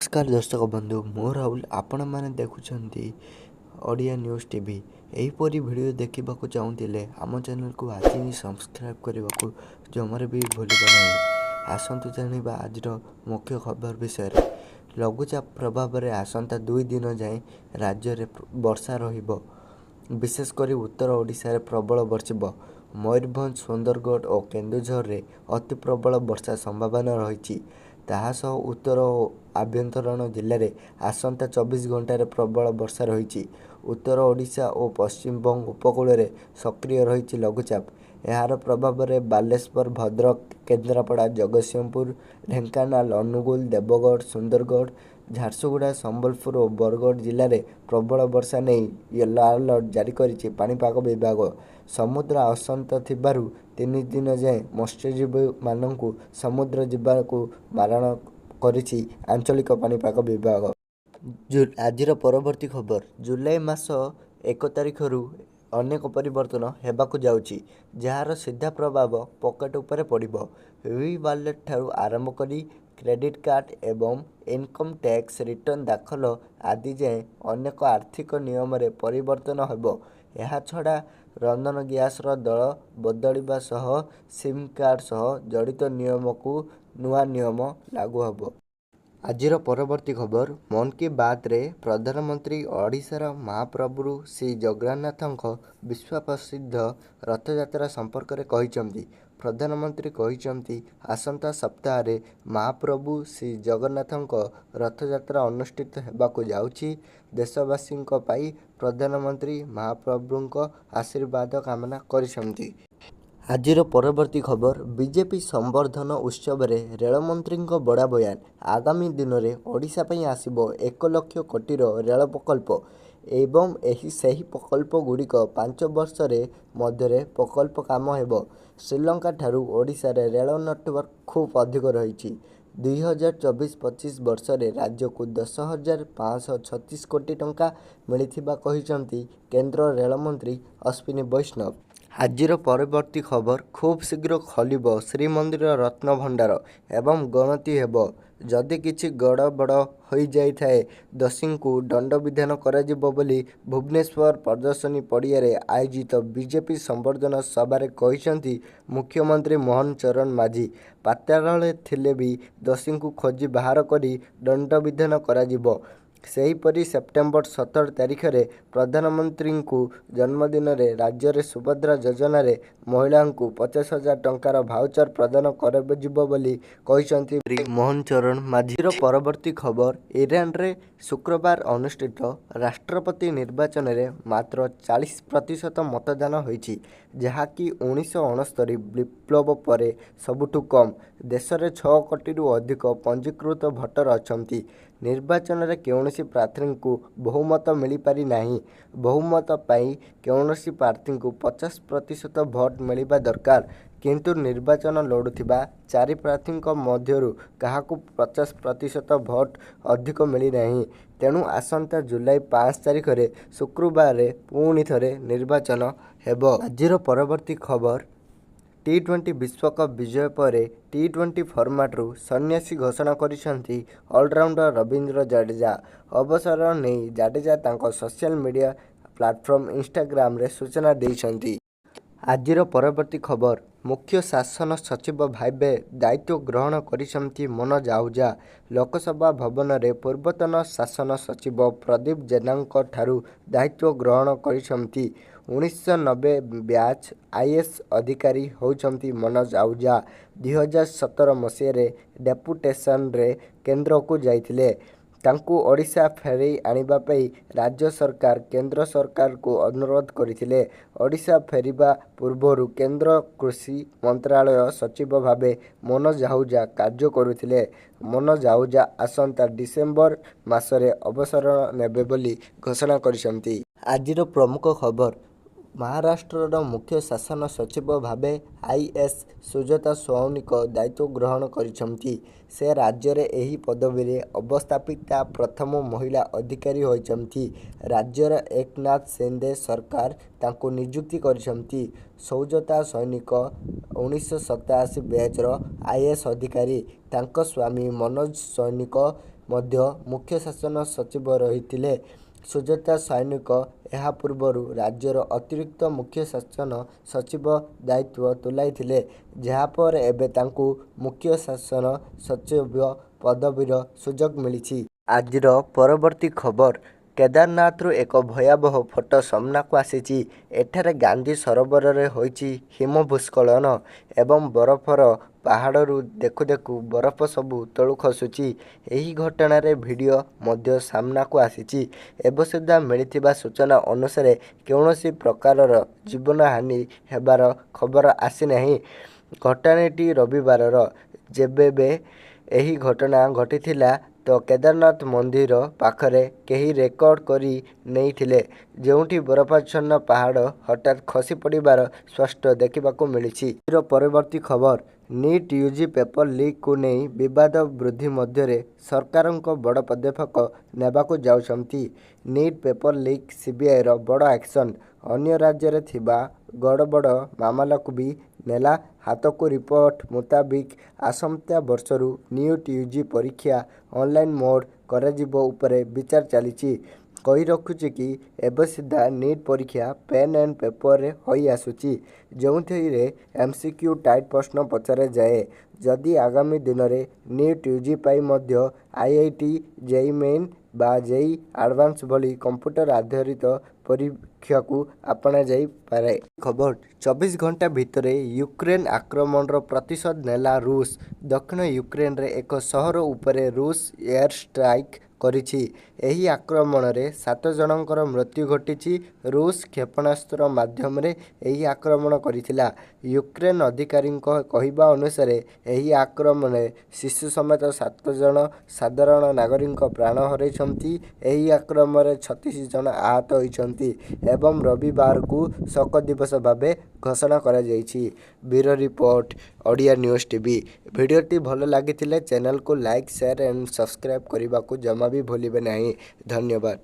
ନମସ୍କାର ଦର୍ଶକ ବନ୍ଧୁ, ମୁଁ ରାହୁଲ, ଆପଣମାନେ ଦେଖୁଛନ୍ତି ଓଡ଼ିଆ ନ୍ୟୁଜ୍ ଟିଭି। ଏହିପରି ଭିଡ଼ିଓ ଦେଖିବାକୁ ଚାହୁଁଥିଲେ ଆମ ଚ୍ୟାନେଲକୁ ଆଜି ହିଁ ସବସ୍କ୍ରାଇବ୍ କରିବାକୁ ଜମାରେ ବି ଭୁଲିବେ ନାହିଁ। ଆସନ୍ତୁ ଜାଣିବା ଆଜିର ମୁଖ୍ୟ ଖବର ବିଷୟରେ। ଲଘୁଚାପ ପ୍ରଭାବରେ ଆସନ୍ତା 2 ଦିନ ଯାଏଁ ରାଜ୍ୟରେ ବର୍ଷା ରହିବ। ବିଶେଷ କରି ଉତ୍ତର ଓଡ଼ିଶାରେ ପ୍ରବଳ ବର୍ଷିବ। ମୟୂରଭଞ୍ଜ, ସୁନ୍ଦରଗଡ଼ ଓ କେନ୍ଦୁଝରରେ ଅତି ପ୍ରବଳ ବର୍ଷା ସମ୍ଭାବନା ରହିଛି। ତାହା ସହ ଉତ୍ତର ଓ ଆଭ୍ୟନ୍ତରୀଣ ଜିଲ୍ଲାରେ ଆସନ୍ତା 24 ଘଣ୍ଟାରେ ପ୍ରବଳ ବର୍ଷା ରହିଛି। ଉତ୍ତର ଓଡ଼ିଶା ଓ ପଶ୍ଚିମବଙ୍ଗ ଉପକୂଳରେ ସକ୍ରିୟ ରହିଛି ଲଘୁଚାପ। ଏହାର ପ୍ରଭାବରେ ବାଲେଶ୍ୱର, ଭଦ୍ରକ, କେନ୍ଦ୍ରାପଡ଼ା, ଜଗତସିଂହପୁର, ଢେଙ୍କାନାଳ, ଅନୁଗୁଳ, ଦେବଗଡ଼, ସୁନ୍ଦରଗଡ଼, ଝାରସୁଗୁଡ଼ା, ସମ୍ବଲପୁର ଓ ବରଗଡ଼ ଜିଲ୍ଲାରେ ପ୍ରବଳ ବର୍ଷା ନେଇ ୟେଲୋ ଆଲର୍ଟ ଜାରି କରିଛି ପାଣିପାଗ ବିଭାଗ। ସମୁଦ୍ର ଅଶାନ୍ତ ଥିବାରୁ 3 ଦିନ ଯାଏଁ ମତ୍ସ୍ୟଜୀବୀମାନଙ୍କୁ ସମୁଦ୍ର ଯିବାକୁ ବାରଣ କରିଛି ଆଞ୍ଚଳିକ ପାଣିପାଗ ବିଭାଗ। ଆଜିର ପରବର୍ତ୍ତୀ ଖବର, ଜୁଲାଇ ମାସ 1 ତାରିଖରୁ ଅନେକ ପରିବର୍ତ୍ତନ ହେବାକୁ ଯାଉଛି, ଯାହାର ସିଧା ପ୍ରଭାବ ପକେଟ ଉପରେ ପଡ଼ିବ। ଇ-ୱାଲେଟ୍ ଠାରୁ ଆରମ୍ଭ କରି କ୍ରେଡିଟ୍ କାର୍ଡ ଏବଂ ଇନକମ୍ ଟ୍ୟାକ୍ସ ରିଟର୍ଣ୍ଣ ଦାଖଲ ଆଦି ଯାଏଁ ଅନେକ ଆର୍ଥିକ ନିୟମରେ ପରିବର୍ତ୍ତନ ହେବ। ଏହାଛଡ଼ା ରନ୍ଧନ ଗ୍ୟାସର ଦର ବଦଳିବା ସହ ସିମ୍ କାର୍ଡ ସହ ଜଡ଼ିତ ନିୟମକୁ ନୂଆ ନିୟମ ଲାଗୁ ହେବ। ଆଜିର ପରବର୍ତ୍ତୀ ଖବର, ମନ୍ କି ବାତ୍‌ରେ ପ୍ରଧାନମନ୍ତ୍ରୀ ଓଡ଼ିଶାର ମହାପ୍ରଭୁ ଶ୍ରୀଜଗନ୍ନାଥଙ୍କ ବିଶ୍ୱପ୍ରସିଦ୍ଧ ରଥଯାତ୍ରା ସମ୍ପର୍କରେ କହିଛନ୍ତି। ପ୍ରଧାନମନ୍ତ୍ରୀ କହିଛନ୍ତି, ଆସନ୍ତା ସପ୍ତାହରେ ମହାପ୍ରଭୁ ଶ୍ରୀଜଗନ୍ନାଥଙ୍କ ରଥଯାତ୍ରା ଅନୁଷ୍ଠିତ ହେବାକୁ ଯାଉଛି। ଦେଶବାସୀଙ୍କ ପାଇଁ ପ୍ରଧାନମନ୍ତ୍ରୀ ମହାପ୍ରଭୁଙ୍କ ଆଶୀର୍ବାଦ କାମନା କରିଛନ୍ତି। ଆଜିର ପରବର୍ତ୍ତୀ ଖବର, ବିଜେପି ସମ୍ବର୍ଦ୍ଧନା ଉତ୍ସବରେ ରେଳମନ୍ତ୍ରୀଙ୍କ ବଡ଼ ବୟାନ। ଆଗାମୀ ଦିନରେ ଓଡ଼ିଶା ପାଇଁ ଆସିବ 1 ଲକ୍ଷ କୋଟିର ରେଳ ପ୍ରକଳ୍ପ ଏବଂ ସେହି ପ୍ରକଳ୍ପଗୁଡ଼ିକ 5 ବର୍ଷରେ ମଧ୍ୟରେ ପ୍ରକଳ୍ପ କାମ ହେବ। ଶ୍ରୀଲଙ୍କା ଠାରୁ ଓଡ଼ିଶାରେ ରେଳ ନେଟୱାର୍କ ଖୁବ୍ ଅଧିକ ରହିଛି। 2024-25 ବର୍ଷରେ ରାଜ୍ୟକୁ 10,536 କୋଟି ଟଙ୍କା ମିଳିଥିବା କହିଛନ୍ତି କେନ୍ଦ୍ର ରେଳମନ୍ତ୍ରୀ ଅଶ୍ୱିନୀ ବୈଷ୍ଣବ। ଆଜିର ପରବର୍ତ୍ତୀ ଖବର, ଖୁବ୍ ଶୀଘ୍ର ଖୋଲିବ ଶ୍ରୀମନ୍ଦିର ରତ୍ନଭଣ୍ଡାର ଏବଂ ଗଣତି ହେବ। ଯଦି କିଛି ଗଡ଼ବଡ଼ ହୋଇଯାଇଥାଏ, ଦୋଷୀଙ୍କୁ ଦଣ୍ଡବିଧାନ କରାଯିବ ବୋଲି ଭୁବନେଶ୍ୱର ପ୍ରଦର୍ଶନୀ ପଡ଼ିଆରେ ଆୟୋଜିତ ବିଜେପି ସମ୍ବର୍ଦ୍ଧନା ସଭାରେ କହିଛନ୍ତି ମୁଖ୍ୟମନ୍ତ୍ରୀ ମୋହନ ଚରଣ ମାଝୀ। ପାତାଳରେ ଥିଲେ ବି ଦୋଷୀଙ୍କୁ ଖୋଜି ବାହାର କରି ଦଣ୍ଡବିଧାନ କରାଯିବ। ସେହିପରି ସେପ୍ଟେମ୍ବର 17 ତାରିଖରେ ପ୍ରଧାନମନ୍ତ୍ରୀଙ୍କ ଜନ୍ମଦିନରେ ରାଜ୍ୟରେ ସୁଭଦ୍ରା ଯୋଜନାରେ ମହିଳାଙ୍କୁ 50,000 ଟଙ୍କାର ଭାଉଚର ପ୍ରଦାନ କରାଯିବ ବୋଲି କହିଛନ୍ତି ମୋହନ ଚରଣ ମାଝୀ। ପରବର୍ତ୍ତୀ ଖବର, ଇରାନରେ ଶୁକ୍ରବାର ଅନୁଷ୍ଠିତ ରାଷ୍ଟ୍ରପତି ନିର୍ବାଚନରେ ମାତ୍ର 40% ମତଦାନ ହୋଇଛି, ଯାହାକି 1969 ବିପ୍ଳବ ପରେ ସବୁଠୁ କମ୍। ଦେଶରେ 6 କୋଟିରୁ ଅଧିକ ପଞ୍ଜୀକୃତ ଭୋଟର ଅଛନ୍ତି। ନିର୍ବାଚନରେ କୌଣସି ପ୍ରାର୍ଥୀଙ୍କୁ ବହୁମତ ମିଳିପାରି ନାହିଁ। ବହୁମତ ପାଇଁ କୌଣସି ପ୍ରାର୍ଥୀଙ୍କୁ 50% ଭୋଟ ମିଳିବା ଦରକାର, କିନ୍ତୁ ନିର୍ବାଚନ ଲଢ଼ୁଥିବା ଚାରି ପ୍ରାର୍ଥୀଙ୍କ ମଧ୍ୟରୁ କାହାକୁ 50% ଭୋଟ ଅଧିକ ମିଳିନାହିଁ। ତେଣୁ ଆସନ୍ତା ଜୁଲାଇ 5 ତାରିଖରେ ଶୁକ୍ରବାରରେ ପୁଣି ଥରେ ନିର୍ବାଚନ ହେବ। ଆଜିର ପରବର୍ତ୍ତୀ ଖବର, ଟି-20 ବିଶ୍ୱକପ ବିଜୟ ପରେ ଟି-20 ଫର୍ମାଟରୁ ସନ୍ନ୍ୟାସ ଘୋଷଣା କରିଛନ୍ତି ଅଲରାଉଣ୍ଡର ରବୀନ୍ଦ୍ର ଜାଡେଜା। ଅବସର ନେଇ ଜାଡେଜା ତାଙ୍କ ସୋସିଆଲ ମିଡିଆ ପ୍ଲାଟଫର୍ମ ଇନଷ୍ଟାଗ୍ରାମରେ ସୂଚନା ଦେଇଛନ୍ତି। ଆଜିର ପରବର୍ତ୍ତୀ ଖବର, ମୁଖ୍ୟ ଶାସନ ସଚିବ ଭାବେ ଦାୟିତ୍ୱ ଗ୍ରହଣ କରିଛନ୍ତି ମନୋଜ ଆହୁଜା। ଲୋକସେବା ଭବନରେ ପୂର୍ବତନ ଶାସନ ସଚିବ ପ୍ରଦୀପ ଜେନାଙ୍କଠାରୁ ଦାୟିତ୍ୱ ଗ୍ରହଣ କରିଛନ୍ତି। 1990 ବ୍ୟାଚ୍ ଆଇଏଏସ୍ ଅଧିକାରୀ ହେଉଛନ୍ତି ମନୋଜ ଆହୁଜା। 2017 ମସିହାରେ ଡେପୁଟେସନରେ କେନ୍ଦ୍ରକୁ ଯାଇଥିଲେ। ତାଙ୍କୁ ଓଡ଼ିଶା ଫେରାଇ ଆଣିବା ପାଇଁ ରାଜ୍ୟ ସରକାର କେନ୍ଦ୍ର ସରକାରଙ୍କୁ ଅନୁରୋଧ କରିଥିଲେ। ଓଡ଼ିଶା ଫେରିବା ପୂର୍ବରୁ କେନ୍ଦ୍ର କୃଷି ମନ୍ତ୍ରାଳୟ ସଚିବ ଭାବେ ମନୋଜ ଆହୁଜା କାର୍ଯ୍ୟ କରୁଥିଲେ। ମନୋଜ ଆହୁଜା ଆସନ୍ତା ଡିସେମ୍ବର ମାସରେ ଅବସର ନେବେ ବୋଲି ଘୋଷଣା କରିଛନ୍ତି। ଆଜିର ପ୍ରମୁଖ ଖବର, ମହାରାଷ୍ଟ୍ରର ମୁଖ୍ୟ ଶାସନ ସଚିବ ଭାବେ ଆଇଏଏସ୍ ସୁଜାତା ସୌନିକ ଦାୟିତ୍ୱ ଗ୍ରହଣ କରିଛନ୍ତି। ସେ ରାଜ୍ୟରେ ଏହି ପଦବୀରେ ଅବସ୍ଥାପିତା ପ୍ରଥମ ମହିଳା ଅଧିକାରୀ ହୋଇଛନ୍ତି। ରାଜ୍ୟର ଏକନାଥ ସିନ୍ଦେ ସରକାର ତାଙ୍କୁ ନିଯୁକ୍ତ କରିଛନ୍ତି। ସୁଜାତା ସୌନିକ 1987 ବ୍ୟାଚର ଆଇଏଏସ୍ ଅଧିକାରୀ। ତାଙ୍କ ସ୍ୱାମୀ ମନୋଜ ସୌନିକ ମଧ୍ୟ ମୁଖ୍ୟ ଶାସନ ସଚିବ ରହିଥିଲେ। ସୁଜାତା ସ୍ୱାଇଁଙ୍କ ଏହା ପୂର୍ବରୁ ରାଜ୍ୟର ଅତିରିକ୍ତ ମୁଖ୍ୟ ଶାସନ ସଚିବ ଦାୟିତ୍ୱ ତୁଲାଇଥିଲେ। ଯାହାପରେ ଏବେ ତାଙ୍କୁ ମୁଖ୍ୟ ଶାସନ ସଚିବ ପଦବୀର ସୁଯୋଗ ମିଳିଛି। ଆଜିର ପରବର୍ତ୍ତୀ ଖବର କେଦାରନାଥରୁ ଏକ ଭୟାବହ ଫଟୋ ସାମ୍ନାକୁ ଆସିଛି। ଏଠାରେ ଗାନ୍ଧୀ ସରୋବରରେ ହୋଇଛି ହିମ ଭୂସ୍ଖଳନ। ଏବଂ ବରଫର ପାହାଡ଼ରୁ ଦେଖୁ ଦେଖୁ ବରଫ ସବୁ ତଳୁ ଖସୁଛି। ଏହି ଘଟଣାର ଭିଡିଓ ମଧ୍ୟ ସାମ୍ନାକୁ ଆସିଛି। ଏବେ ସୁଦ୍ଧା ମିଳିଥିବା ସୂଚନା ଅନୁସାରେ କୌଣସି ପ୍ରକାରର ଜୀବନହାନି ହେବାର ଖବର ଆସିନାହିଁ। ଘଟଣାଟି ରବିବାରର। ଯେବେବେ ଏହି ଘଟଣା ଘଟିଥିଲା ତ କେଦାରନାଥ ମନ୍ଦିର ପାଖରେ କେହି ରେକର୍ଡ କରି ନେଇଥିଲେ। ଯେଉଁଠି ବରଫାଚ୍ଛନ୍ନ ପାହାଡ଼ ହଠାତ ଖସି ପଡ଼ିବାର ସ୍ପଷ୍ଟ ଦେଖିବାକୁ ମିଳିଛି। ଆଜିର ପରବର୍ତ୍ତୀ ଖବର ନିଟ୍-ୟୁଜି ପେପର ଲିକକୁ ନେଇ ବିବାଦ ବୃଦ୍ଧି ମଧ୍ୟରେ ସରକାରଙ୍କ ବଡ଼ ପଦକ୍ଷେପ ନେବାକୁ ଯାଉଛନ୍ତି। ନିଟ୍ ପେପର ଲିକ୍ ସିବିଆଇର ବଡ଼ ଆକ୍ସନ, ଅନ୍ୟ ରାଜ୍ୟରେ ଥିବା ଗଡ଼ବଡ଼ ମାମଲାକୁ ବି ନେଲା ହାତକୁ ରିପୋର୍ଟ ମୁତାବକ, ଆସନ୍ତା ବର୍ଷରୁ ନିଟ୍-ୟୁଜି ପରୀକ୍ଷା ଅନଲାଇନ ମୋଡ କରାଯିବା ଉପରେ ବିଚାର ଚାଲିଛି। କହିରଖୁଛୁ କି, ଏବେ ସୁଦ୍ଧା ନିଟ୍ ପରୀକ୍ଷା ପେନ୍ ଆଣ୍ଡ ପେପରରେ ହୋଇଆସୁଛି। ଯେଉଁଥିରେ ଏମସିକ୍ୟୁ ଟାଇପ୍ ପ୍ରଶ୍ନ ପଚରାଯାଏ। ଯଦି ଆଗାମୀ ଦିନରେ ନିଟ୍-ୟୁଜି ପାଇଁ ମଧ୍ୟ ଆଇଆଇଟି ଜେଇଇ ମେନ୍ ବା ଜେଇଇ ଆଡଭାନ୍ସ ଭଳି କମ୍ପ୍ୟୁଟର ଆଧାରିତ ପରୀକ୍ଷାକୁ ଆପଣାଯାଇପାରେ। ଖବର 24 ଘଣ୍ଟା ଭିତରେ ୟୁକ୍ରେନ ଆକ୍ରମଣର ପ୍ରତିଶୋଧ ନେଲା ଋଷ। ଦକ୍ଷିଣ ୟୁକ୍ରେନର ଏକ ସହର ଉପରେ ଋଷ ଏୟାର ଷ୍ଟ୍ରାଇକ୍ କରିଛି। ଏହି ଆକ୍ରମଣରେ 7 ଜଣଙ୍କର ମୃତ୍ୟୁ ଘଟିଛି। ଋଷ କ୍ଷେପଣାସ୍ତ୍ର ମାଧ୍ୟମରେ ଏହି ଆକ୍ରମଣ କରିଥିଲା। ୟୁକ୍ରେନ ଅଧିକାରୀଙ୍କ କହିବା ଅନୁସାରେ, ଏହି ଆକ୍ରମଣରେ ଶିଶୁ ସମେତ 7 ଜଣ ସାଧାରଣ ନାଗରିକ ପ୍ରାଣ ହରାଇଛନ୍ତି। ଏହି ଆକ୍ରମଣରେ 36 ଜଣ ଆହତ ହୋଇଛନ୍ତି ଏବଂ ରବିବାରକୁ ଶୋକ ଦିବସ ଭାବେ ଘୋଷଣା କରାଯାଇଛି। Bureau report, Odia news TV. ଭିଡିଓଟି ଭଲ ଲାଗିଥିଲେ ଚ୍ୟାନେଲକୁ ଲାଇକ୍, ସେୟାର ଆଣ୍ଡ ସବସ୍କ୍ରାଇବ କରିବାକୁ ଜମା ବି ଭୁଲିବେ ନାହିଁ। ଧନ୍ୟବାଦ।